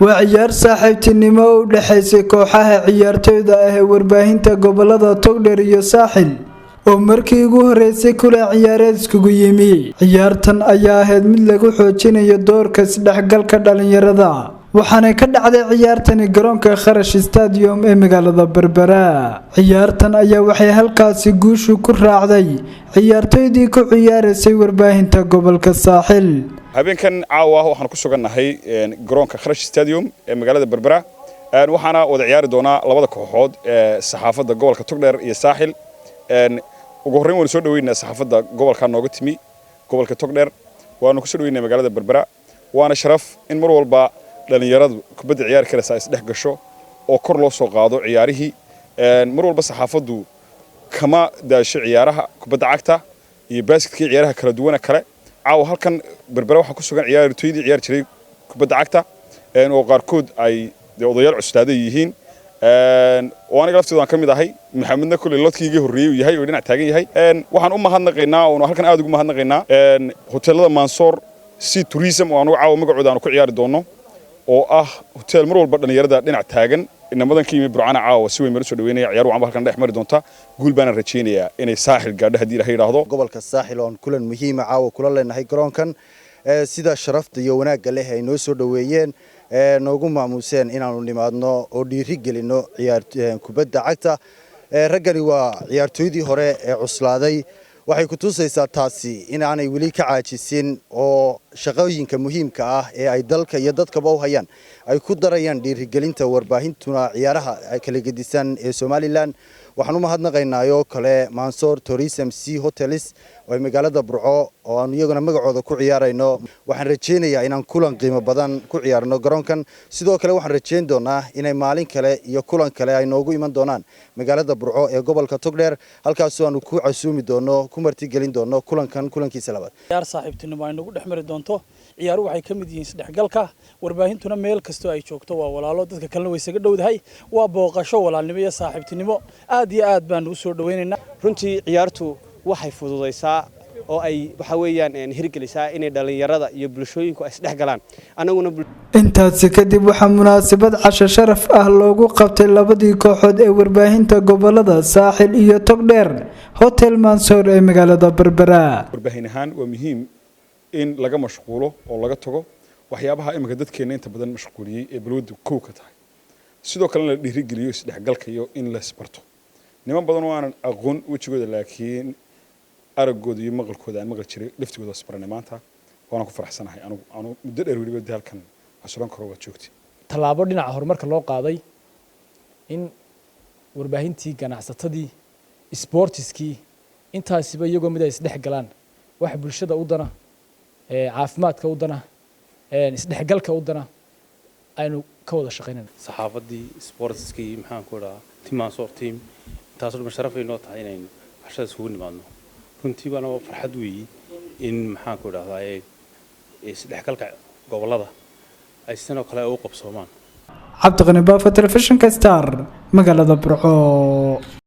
Waa ciyaar saaxiibtinimo u dhexaysay kooxaha ciyaartoyda ah ee warbaahinta gobolada Togdheer iyo Saaxil oo markii ugu horeysay kulan ciyaareed iskugu yimi. Ciyaartan ayaa ahayd mid lagu xoojinayo doorka isdhexgalka dhalinyarada, waxaana ka dhacday ciyaartani garoonka Kharash Stadium ee magaalada Berbera. Ciyaartan ayaa waxay halkaasi guushu ku raacday ciyaartoydii ku ciyaaraysay warbaahinta gobolka Saaxil. Habeenkan caawa waxaan ku sugannahay garoonka Kharash Stadium ee magaalada Berbera, waxaana wada ciyaari doonaa labada kooxood ee saxaafadda gobolka Togdheer iyo Saaxil. Ugu horreyn waanu soo dhaweynaa saxaafadda gobolka nooga timi, gobolka Togdheer. Waanu ku soo dhaweynaa magaalada Berbera, waana sharaf in mar walba dhalinyaradu kubadda ciyaari karaysaa isdhex gasho oo kor loo soo qaado ciyaarihii. Mar walba saxaafaddu kama daasho ciyaaraha kubadda cagta iyo baasketka, ciyaaraha kala duwana kale. Caawa halkan Berbera waxaa ku sugan ciyaartoydii ciyaari jiray kubadda cagta oo qaarkood ay dee odayaal cuslaaday yihiin, oo aniga laftooda aan ka mid ahay. Maxamedna kulley lodkiigii horreeyey uu yahay oo dhinac taagan yahay. Waxaan u mahadnaqaynaa oonu halkan aad ugu mahadnaqaynaa hoteelada Mansoor Sea Tourism oo anugu caawa magacooda aanu ku ciyaari doono, oo ah hotel mar walba dhalinyarada dhinac taagan. Inamadan ka yimi Burcana caawa si weyn baan usoo dhaweynaya. Ciyaar wacan ba halkan dhex mari doonta, guul baana rajaynayaa inay Saaxil gaadho haddii Ilahay yidhaahdo. Gobolka Saaxil oon kulan muhiima caawa kula leenahay garoonkan, sida sharafta iyo wanaagga leh ay noo soo dhoweeyeen, noogu maamuuseen inaanu nimaadno oo dhiiri gelino kubadda cagta. Raggani waa ciyaartooydii hore ee cuslaaday. Waxay ku tusaysaa taasi inaanay weli ka caajisin oo shaqooyinka muhiimka ah ee ay dalka iyo dadkaba u hayaan ay ku darayaan dhiirigelinta warbaahintuna ciyaaraha kala gedisan ee Somaliland. Waxaan u mahadnaqaynaa oo kale Mansoor Tourism Sea Hotels oo magaalada Burco oo aanu iyaguna magacooda ku ciyaarayno. Waxaan rajaynayaa inaan kulan qiimo badan ku ciyaarno garoonkan. Sidoo kale waxaan rajayn doonaa inay maalin kale iyo kulan kale ay noogu iman doonaan magaalada Burco ee gobolka Togdheer, halkaasoo aanu ku casuumi doono, ku martigelin doono kulankan kulankiisa labaad. Ciyaar saaxiibtinimo ay nagu dhex mari doonto. Ciyaaruhu waxay ka mid yihiin isdhexgalka. Warbaahintuna meel kastoo ay joogto waa walaalo, dadka kalena way isaga dhowdahay. Waa booqasho walaalnimo iyo saaxiibtinimo, aad iyo aad baanu u soo dhawaynaynaa. Runtii ciyaartu waxay fududaysaa oo ay waxa weeyaan hirgelisaa inay dhallinyarada iyo bulshooyinku ay isdhex galaan. Annaguna Intaasi kadib waxaa munaasabad casho sharaf ah loogu qabtay labadii kooxood ee warbaahinta gobolada Saaxil iyo Togdheer Hotel Mansoor ee magaalada Berbera. Warbaahin ahaan waa muhiim in laga mashquulo oo laga tago waxyaabaha iminka dadkeena inta badan mashquuliyey ee balwaddu kow ka tahay. Sidoo kalena la dhiirigeliyo isdhexgalka iyo in la isbarto. Niman badan oo aanan aqoon wejigooda, laakiin araggooda iyo maqalkooda aan maqli jiray, laftigooda isbaranay maanta, waana ku faraxsanahay. Anigu anu muddo dheer weliba dee halkan casuran karo waad joogtay. Tallaabo dhinaca horumarka loo qaaday in warbaahintii, ganacsatadii, sportiskii, intaasiba iyagoo mid ay isdhex galaan, wax bulshada u dana, caafimaadka u dana, isdhexgalka u dana, aynu ka wada shaqaynayna. Saxaafadii, sportskii, maxaan ku idhahaa, team Mansoor team, intaasoo dhan sharaf ay noo tahay inaynu cashada isugu nimaadno. Runtii baana waa farxad weeyi in, maxaan ku idhahdaa, isdhexgalka gobollada ay sidan oo kale u qabsoomaan. Cabdiqani Baafa, Telefishinka Star, magaalada Burco.